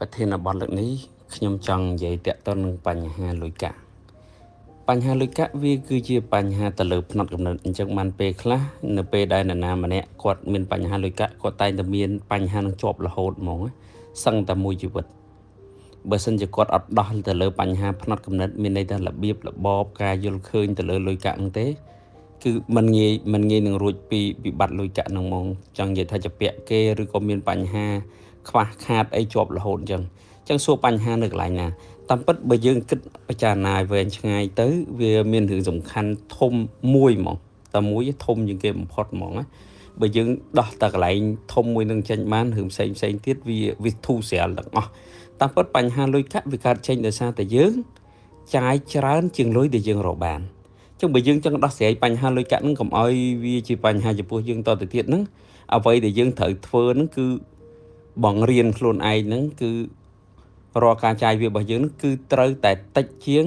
ប្រធានបទលើកនេះខ្ញុំចង់និយាយទាក់ទងនឹងបញ្ហាលុយកាក់បញ្ហាលុយកាក់វាគឺជាបញ្ហាទៅលើផ្នត់គំនិតអញ្ចឹងបានពេលខ្លះនៅពេលដែលនរណាម្នាក់គាត់មានបញ្ហាលុយកាក់គាត់តែងតែមានបញ្ហានឹងជាប់រហូតហ្មងសឹងតែមួយជីវិតបើសិនជាគាត់អត់ដោះទៅលើបញ្ហាផ្នត់គំនិតមានន័យថារបៀបរបបការយល់ឃើញទៅលើលុយកាក់ហ្នឹងទេគឺมันងាយมันងាយនឹងរួចពីវិបត្តិលុយកាក់ហ្នឹងហ្មងចង់និយាយថាជាពាក់គេឬក៏មានបញ្ហាខ្វះខាតអីជាប់រហូតអញ្ចឹងអញ្ចឹងសួរបញ្ហានៅកន្លែងណាតាមពិតបើយើងគិតពិចារណាឲ្យវែងឆ្ងាយទៅវាមានរឿងសំខាន់ធំមួយហ្មងតែមួយធំជាងគេបំផុតហ្មងណាបើយើងដោះតែកន្លែងធំមួយនឹងចេញបានរឿងផ្សេងផ្សេងទៀតវាវាធូរស្រាលទាំងអស់តាមពិតបញ្ហាលុយកាក់វាកើតចេញដោយសារតែយើងចាយច្រើនជាងលុយដែលយើងរកបានចឹងបើយើងចង់ដោះស្រាយបញ្ហាលុយកាក់ហ្នឹងកុំឲ្យវាជាបញ្ហាចំពោះយើងតទៅទៀតហ្នឹងអ្វីដែលយើងត្រូវធ្វើហ្នឹងគឺបង្រៀនខ្លួនឯងហ្នឹងគឺរាល់ការចាយវារបស់យើងហ្នឹងគឺត្រូវតែតិចជាង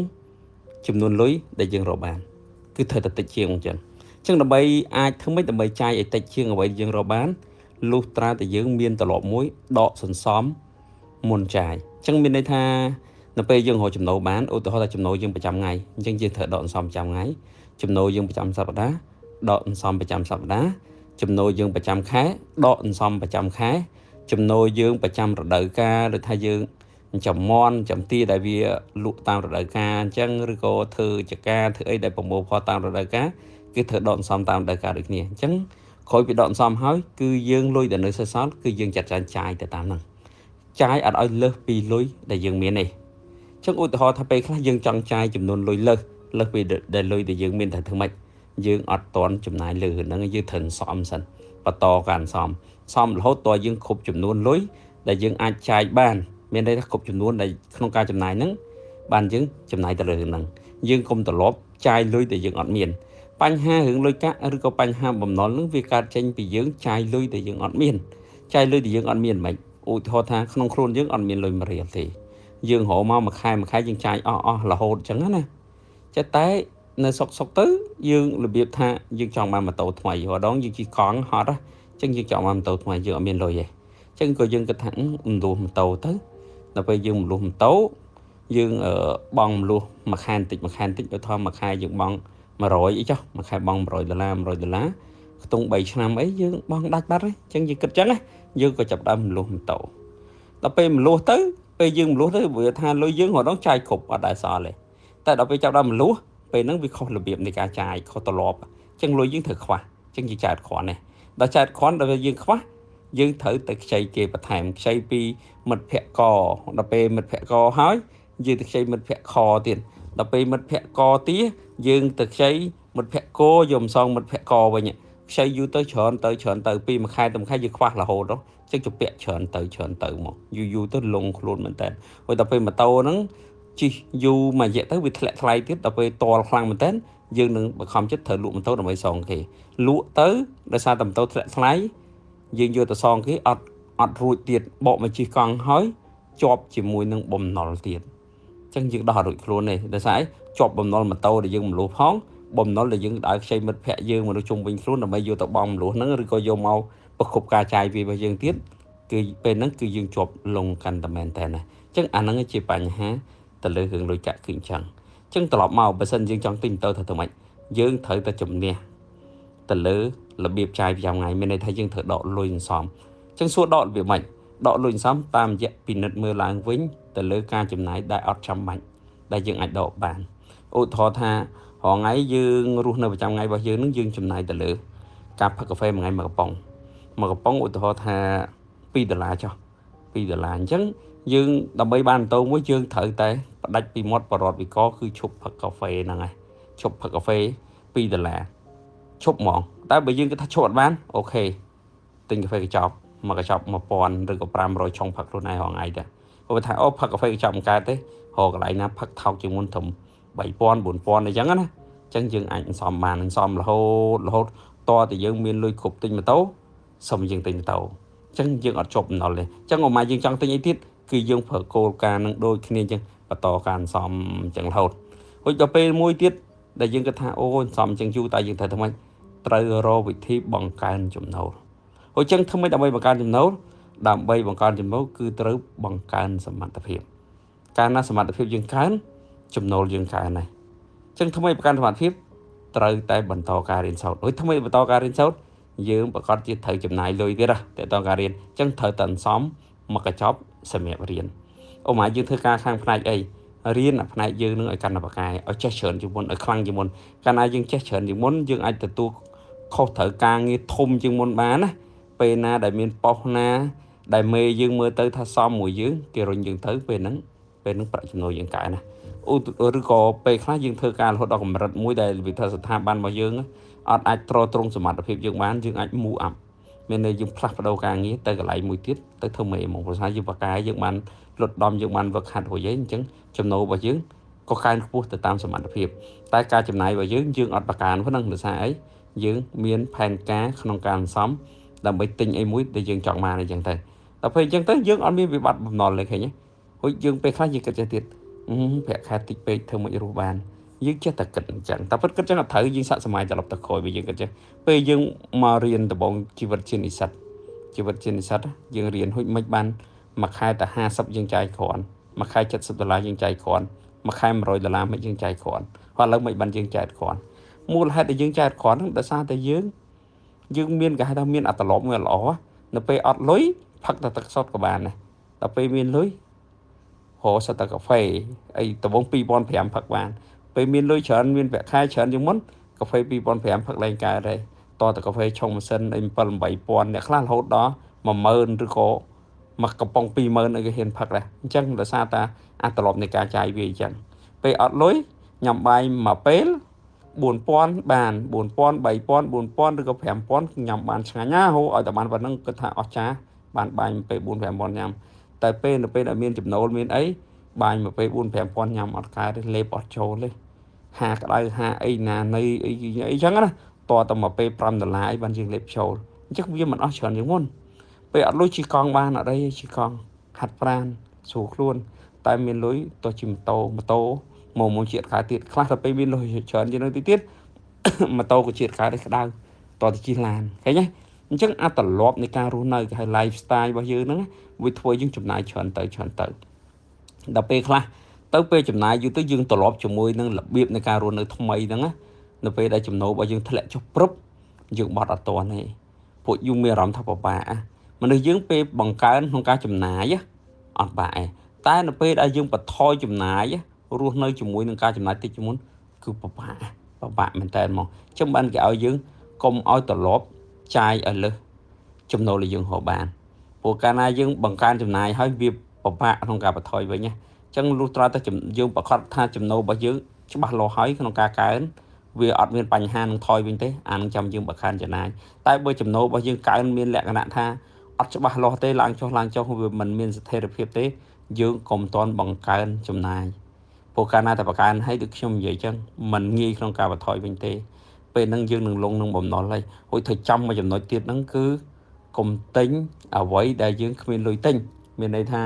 ចំនួនលុយដែលយើងរកបានគឺត្រូវតែតិចជាងអញ្ចឹងអញ្ចឹងដើម្បីអាចធ្វើម៉េចដើម្បីចាយឲ្យតិចជាងអ្វីដែលយើងរកបានលុះត្រាតែយើងមានទម្លាប់មួយដកសន្សំមុនចាយអញ្ចឹងមានន័យថានៅពេលយើងរកចំណូលបានឧទាហរណ៍ថាចំណូលយើងប្រចាំថ្ងៃអញ្ចឹងយើងត្រូវដកសន្សំប្រចាំថ្ងៃចំណូលយើងប្រចាំសប្តាហ៍ដកសន្សំប្រចាំសប្តាហ៍ចំណូលយើងប្រចាំខែដកសន្សំប្រចាំខែចំណូលយើងប្រចាំរដូវកាលដូចថាយើងចំមន់ចំទាដែលវាលក់តាមរដូវកាលអញ្ចឹងឬក៏ធ្វើចការធ្វើអីដែលប្រមូលផលតាមរដូវកាលគឺត្រូវដកសន្សំតាមរដូវកាលដូចគ្នាអញ្ចឹងក្រោយពីដកសន្សំហើយគឺយើងលុយដែលនៅសេសសល់គឺយើងចាត់ចែងចាយទៅតាមហ្នឹងចាយអត់ឲ្យលើសពីលុយដែលយើងមានទេចឹងឧទាហរណ៍ថាពេលខ្លះយើងចង់ចាយចំនួនលុយលើសលើសពីដែលលុយដែលយើងមានតែធ្វើម៉េចយើងអត់តន់ចំណាយលើហ្នឹងយើងត្រូវសំសិនបន្តការសំសំរហូតតយើងគ្រប់ចំនួនលុយដែលយើងអាចចាយបានមានន័យថាគ្រប់ចំនួនដែលក្នុងការចំណាយហ្នឹងបានយើងចំណាយទៅលើហ្នឹងយើងកុំត្រឡប់ចាយលុយដែលយើងអត់មានបញ្ហារឿងលុយកាក់ឬក៏បញ្ហាបំណុលហ្នឹងវាកើតចេញពីយើងចាយលុយដែលយើងអត់មានចាយលុយដែលយើងអត់មានមិនឧទាហរណ៍ថាក្នុងខ្លួនយើងអត់មានលុយ1រៀលទេយើងរកមកមួយខែមួយខែយើងចាយអស់អស់រហូតអញ្ចឹងណាចេះតែនៅសុកសុកទៅយើងរបៀបថាយើងចង់បានម៉ូតូថ្មីរាល់ដងយើងជិះកង់ហត់អញ្ចឹងយើងចង់បានម៉ូតូថ្មីយើងអត់មានលុយទេអញ្ចឹងក៏យើងគិតថាមលួសម៉ូតូទៅដល់ពេលយើងមលួសម៉ូតូយើងបង់មលួសមួយខែបន្តិចមួយខែបន្តិចឧទាហរណ៍មួយខែយើងបង់100អីចុះមួយខែបង់100ដុល្លារ100ដុល្លារខ្ទង់3ឆ្នាំអីយើងបង់ដាច់បាត់ហើយអញ្ចឹងយើងគិតអញ្ចឹងណាយើងក៏ចាប់ដើមមលួសម៉ូតូដល់ពេលមលួសទៅពេលយើងមលួសទៅវាថាលុយយើងរហូតដល់ចាយគ្រប់អត់ដែលសល់ទេតែដល់ពេលចាប់ដើមមលួសពេលហ្នឹងវាខុសរបៀបនៃការចាយខុសទម្លាប់អញ្ចឹងលុយយើងត្រូវខ្វះអញ្ចឹងយើងចាយអត់គ្រាន់ទេដល់ចាយអត់គ្រាន់ដល់ពេលយើងខ្វះយើងត្រូវទៅខ្ចីគេបន្ថែមខ្ចីពីមិត្តភក្តិកដល់ពេលមិត្តភក្តិកហើយយើងទៅខ្ចីមិត្តភក្តិខទៀតដល់ពេលមិត្តភក្តិកទៀតយើងទៅខ្ចីមិត្តភក្តិកយកម្សងមិត្តភក្តិកវិញខ្ចីយូរទៅច្រើនទៅច្រើនទៅពីមួយខែទៅមួយខែយើងខ្វះរហូតដល់ចឹងជពាក់ច្រើនទៅច្រើនទៅមកយូរយូរទៅលងខ្លួនមែនតើព្រោះដល់ពេលម៉ូតូហ្នឹងជិះយូរមួយរយៈទៅវាធ្លាក់ថ្លៃទៀតដល់ពេលតលខ្លាំងមែនតើយើងនឹងបង្ខំចិត្តត្រូវលក់ម៉ូតូដើម្បីសងគេលក់ទៅដោយសារតែម៉ូតូធ្លាក់ថ្លៃយើងយកទៅសងគេអត់អត់រួចទៀតបកមកជិះកង់ហើយជាប់ជាមួយនឹងបំណុលទៀតអញ្ចឹងយើងដោះអត់រួចខ្លួនទេដោយសារអីជាប់បំណុលម៉ូតូដែលយើងមលុះផងបំណុលដែលយើងដើរខ្ចីមិត្តភ័ក្តិយើងមនុស្សជុំវិញខ្លួនដើម្បីយកទៅបង់មលុះហ្នឹងឬក៏យកមកប្រគប់ការចាយវារបស់យើងទៀតគឺពេលហ្នឹងគឺយើងជាប់លងកាន់តែមែនតើណាអញ្ចឹងអាហ្នឹងជាបញ្ហាទៅលើរឿងលុយកាក់គឺអញ្ចឹងអញ្ចឹងត្រឡប់មកបើសិនយើងចង់ទិញម៉ូតូថាធ្វើម៉េចយើងត្រូវតែជំនះទៅលើរបៀបចាយប្រចាំថ្ងៃមានន័យថាយើងត្រូវដកលុយសន្សំអញ្ចឹងសួរដករបៀបម៉េចដកលុយសន្សំតាមរយៈពិនិត្យមើលឡើងវិញទៅលើការចំណាយដែលអត់ចាំបាច់ដែលយើងអាចដកបានឧទាហរណ៍ថារាល់ថ្ងៃយើងរស់នៅប្រចាំថ្ងៃរបស់យើងនឹងយើងចំណាយទៅលើការផឹកកាហ្វេមួយថ្ងៃមួយកំប៉ុងមួយកំប៉ុងឧទាហរណ៍ថា2ដុល្លារចុះ2ដុល្លារអញ្ចឹងយើងដើម្បីបានម៉ូតូមួយយើងត្រូវតែផ្ដាច់ពីមាត់បរតវិកគឺឈប់ផឹកកាហ្វេហ្នឹងហើយឈប់ផឹកកាហ្វេ2ដុល្លារឈប់ហ្មងតែបើយើងគិតថាឈប់អត់បានអូខេទិញកាហ្វេកញ្ចប់មួយកញ្ចប់1000ឬក៏500ឆុងផឹកខ្លួនឯងរាល់ថ្ងៃដែរព្រោះថាអូផឹកកាហ្វេកញ្ចប់មិនកើតទេរកកន្លែងណាផឹកថោកជាងមុនត្រឹម3000 4000អញ្ចឹងណាអញ្ចឹងយើងអាចសន្សំបានសន្សំរហូតរហូតតតែយើងមានលុយគ្រប់ទិញម៉ូតូសុំយើងទិញម៉ូតូអញ្ចឹងយើងអត់ជាប់បំណុលទេអញ្ចឹងអមយើងចង់ទិញអីទៀតគឺយើងប្រើគោលការណ៍នឹងដូចគ្នាអញ្ចឹងបន្តការសន្សំអញ្ចឹងរហូតរួចដល់ពេលមួយទៀតដែលយើងគិតថាអូសន្សំអញ្ចឹងយូរតែយើងត្រូវធ្វើម៉េចត្រូវរកវិធីបង្កើនចំណូលអញ្ចឹងធ្វើម៉េចដើម្បីបង្កើនចំណូល ដើម្បីបង្កើនចំណូលគឺត្រូវបង្កើនសមត្ថភាពកាលណាសមត្ថភាពយើងកើនចំណូលយើងកើនដែរអញ្ចឹងថ្មីបង្កើនសមត្ថភាពត្រូវតែបន្តការរៀនសូត្រហើយថ្មីបន្តការរៀនសូត្រយើងប្រកាសជាត្រូវចំណាយលុយទៀតណាតើតការរៀនអញ្ចឹងត្រូវតែអន្សំមកកញ្ចប់សម្រាប់រៀនអូម៉ាយើងធ្វើការខាងផ្នែកអីរៀនអាផ្នែកយើងនឹងឲ្យកាន់តែបកែឲ្យចេះច្រើនជាងមុនឲ្យខ្លាំងជាងមុនកាលណាយើងចេះច្រើនជាងមុនយើងអាចទទួលខុសត្រូវការងារធំជាងមុនបានណាពេលណាដែលមានប៉ុស្តិ៍ណាដែលមេយើងមើលទៅថាសមមួយយើងគេរុញយើងទៅពេលហ្នឹងប្រាក់ចំណូលយើងកើនណាឬក៏ពេលខ្លះយើងធ្វើការរហូតដល់កម្រិតមួយដែលវិទ្យាស្ថាប័នរបស់យើងអត់អាចទ្រទ្រង់សមត្ថភាពយើងបានយើងអាច move up មានន័យយើងផ្លាស់ប្ដូរការងារទៅកន្លែងមួយទៀតទៅធ្វើមេហ្មងព្រោះថាយើងបកកែយើងបានលុតដំយើងបានវឹកហាត់រួចហើយអញ្ចឹងចំណូលរបស់យើងក៏កើនខ្ពស់ទៅតាមសមត្ថភាពតែការចំណាយរបស់យើងយើងអត់បកើនប៉ុណ្ណឹងដោយសារអីយើងមានផែនការក្នុងការអន្សំដើម្បីទិញអីមួយដែលយើងចង់បានអញ្ចឹងទៅដល់ពេលអញ្ចឹងទៅយើងអត់មានវិបត្តិបំណុលទេឃើញទេហួចយើងពេលខ្លះយើងគិតចេះទៀតប្រាក់ខែតិចពេកធ្វើមិនរស់បានយើងចេះតែគិតអញ្ចឹងតែពិតគិតចឹងអត់ត្រូវយើងសាក់សម័យត្រឡប់ទៅក្រោយវិញយើងគិតចេះពេលយើងមករៀនដំបូងជីវិតជានិស្សិតជីវិតជានិស្សិតយើងរៀនហួចមិនបានមួយខែតែ50យើងចាយគ្រាន់មួយខែ70ដុល្លារយើងចាយគ្រាន់មួយខែ100ដុល្លារមិនយើងចាយគ្រាន់ហើយឥឡូវមិនបានយើងចាយគ្រាន់មូលហេតុដែលយើងចាយគ្រាន់ហ្នឹងដោយសារតែយើងមានគេហៅថាមានអត្តលោមមួយល្អនៅពេលអត់លុយផឹកតែទឹកសុទ្ធក៏បានដែរដល់ពេលមានលុយរកសិតតែកាហ្វេអីដំបង2500ផឹកបានពេលមានលុយច្រើនមានប្រាក់ខែច្រើនជាងមុនកាហ្វេ2500ផឹកឡើងកើតហើយតតែកាហ្វេឆុងម៉ាស៊ីនអី7 8000អ្នកខ្លះរហូតដល់10000ឬក៏មកកំប៉ុង20000អីគេហ៊ានផឹកដែរអញ្ចឹងដោយសារតាអាត្រឡប់នៃការចាយវាអញ្ចឹងពេលអត់លុយញ៉ាំបាយមួយពេល4000បាន4000 3000 4000ឬក៏5000ញ៉ាំបានឆ្ងាញ់ណាហូឲ្យតែបានប៉ុណ្ណឹងគិតថាអស្ចារ្យបានបាយមួយពេល4 5000ញ៉ាំតែពេលនៅពេលដែលមានចំណូលមានអីបាយមួយពេល4 5000ញ៉ាំអត់កើតទេលេបអត់ចូលទេហាក្តៅហាអីណានៃអីអីចឹងណាតតែមួយពេល5ដុល្លារអីបានយើងលេបចូលអញ្ចឹងវាមិនអស់ច្រើនជាងមុនពេលអត់លុយជិះកង់បានអត់អីជិះកង់ហាត់ប្រានស្រួលខ្លួនតែមានលុយទៅជិះម៉ូតូមកជាតិកើតទៀតខ្លះទៅពេលមានលុយច្រើនជាងនឹងតិចទៀតម៉ូតូក៏ជាតិកើតដែរក្តៅតទៅជិះឡានឃើញទេអញ្ចឹងអត្តលោមនៃការរស់នៅគេហៅ lifestyle របស់យើងហ្នឹងវាធ្វើយើងចំណាយច្រើនទៅច្រើនទៅដល់ពេលខ្លះទៅពេលចំណាយយូរទៅយើងត្រឡប់ជាមួយនឹងរបៀបនៃការរស់នៅថ្មីហ្នឹងណានៅពេលដែលចំណូលរបស់យើងធ្លាក់ចុះព្រឹបយើងបត់អត់ទាន់ទេពួកយើងមានអារម្មណ៍ថាពិបាកមនុស្សយើងពេលបង្កើនក្នុងការចំណាយអត់បាក់ទេតែនៅពេលដែលយើងបន្ថយចំណាយរស់នៅជាមួយនឹងការចំណាយតិចជាងមុនគឺពិបាកមែនតើហ្មងអញ្ចឹងបានគេឲ្យយើងកុំឲ្យត្រឡប់ចាយឲ្យលើសចំណូលដែលយើងរកបានព្រោះកាលណាយើងបង្កើនចំណាយហើយវាពិបាកក្នុងការបន្ថយវិញណាអញ្ចឹងលុះត្រាតែយើងប្រកាសថាចំណូលរបស់យើងច្បាស់លាស់ហើយក្នុងការកើនវាអត់មានបញ្ហានឹងថយវិញទេអានឹងចាំយើងបង្កើនចំណាយតែបើចំណូលរបស់យើងកើនមានលក្ខណៈថាអត់ច្បាស់លាស់ទេឡើងចុះឡើងចុះវាមិនមានស្ថិរភាពទេយើងកុំទាន់បង្កើនចំណាយព្រោះកាលណាតែបង្កើនហើយដូចខ្ញុំនិយាយចឹងมันងាយក្នុងការបន្ថយវិញទេពេលហ្នឹងយើងនឹងលងនឹងបំណុលហើយហួចត្រូវចាំមួយចំណុចទៀតហ្នឹងគឺកុំទិញអ្វីដែលយើងគ្មានលុយទិញមានន័យថា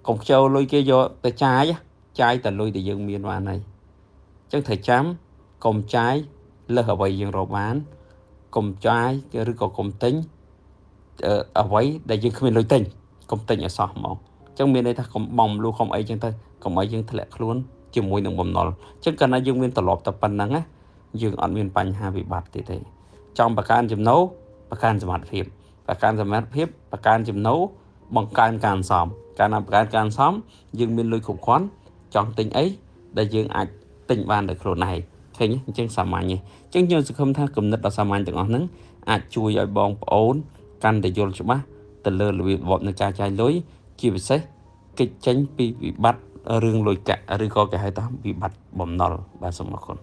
កុំខ្ជិលលុយគេយកទៅចាយចាយតែលុយដែលយើងមានបានហើយអញ្ចឹងត្រូវចាំកុំចាយលើសអ្វីយើងរកបានកុំចាយឬក៏កុំទិញអ្វីដែលយើងគ្មានលុយទិញកុំទិញឲ្យសោះហ្មងអញ្ចឹងមានន័យថាកុំបំលូកុំអីចឹងទៅកុំឲ្យយើងធ្លាក់ខ្លួនជាមួយនឹងបំណុលអញ្ចឹងកាលណាយើងមានត្រឡប់តែប៉ុណ្្នឹងណាយើងអត់មានបញ្ហាវិបត្តិទេចង់បង្កើនចំណូលបង្កើនសមត្ថភាពបង្កើនសមត្ថភាពបង្កើនចំណូលបង្កើនការអន្សំកាលណាបង្កើនការអន្សំយើងមានលុយគ្រប់គ្រាន់ចង់ទិញអីដែលយើងអាចទិញបានដោយខ្លួនឯងឃើញអញ្ចឹងសាមញ្ញទេអញ្ចឹងយើងសង្ឃឹមថាគំនិតដ៏សាមញ្ញទាំងអស់ហ្នឹងអាចជួយឲ្យបងប្អូនកាន់តែយល់ច្បាស់ទៅលើរបៀបរបបនៃការចាយលុយជាពិសេសគេចចេញពីវិបត្តិរឿងលុយកាក់ឬក៏គេហៅថាវិបត្តិបំណុលបាទសូមអរគុណ។